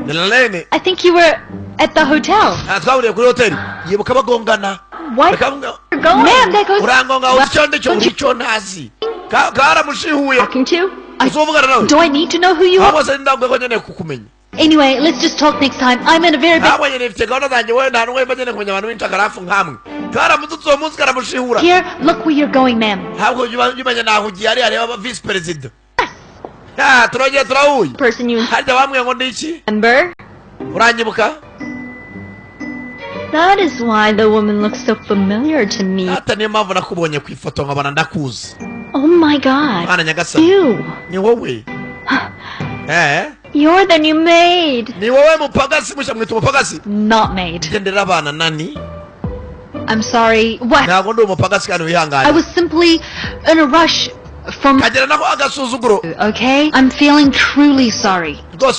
Ni Lorene. I think you were at the hotel. Nta, twahuriye kuri hoteli, yibuka bagongana. What? Reka mvuga- You're going? Ma'am, that goes. Urangonga, uzi icyo ndicyo, uri icyo ntazi. Karamushihuye. Talking to? I, Uzuvugana nawe? Do I need to know who you are? Ahubwo se ndabwo ko nkeneye kukumenya? Anyway, let's just talk next time. I'm in a very big. Ntabwo nyine mfite gahunda zanjye, wowe nta n'umwe mba nkeneye kumenya abantu b'incakarafu nkamwe. Karamututse uwo munsi, karamushihura. Here, look where you're going, ma'am. Ntabwo ujya umenya naho ugiye, hariya areba visi perezida. Ah, turongeye turahuye. Person you Harya bambwiye ngo ndi iki? remember? Uranyibuka? That is why the woman looks so familiar to me. Hata niyo mpamvu nakubonye ku ifoto nkabona ndakuzi. Oh my God. Mwana nyagasani. You. Ni wowe, eh. You're the new maid. Ni wowe mupagasi mushya, mwita umupagasi. Not maid. Gendera abana nani. I'm sorry. What? Ntabwo ndi umupagasi kandi wihangane. I was simply in a rush from. Kagera nako agasuzuguro. Okay? I'm feeling truly sorry. Rwose.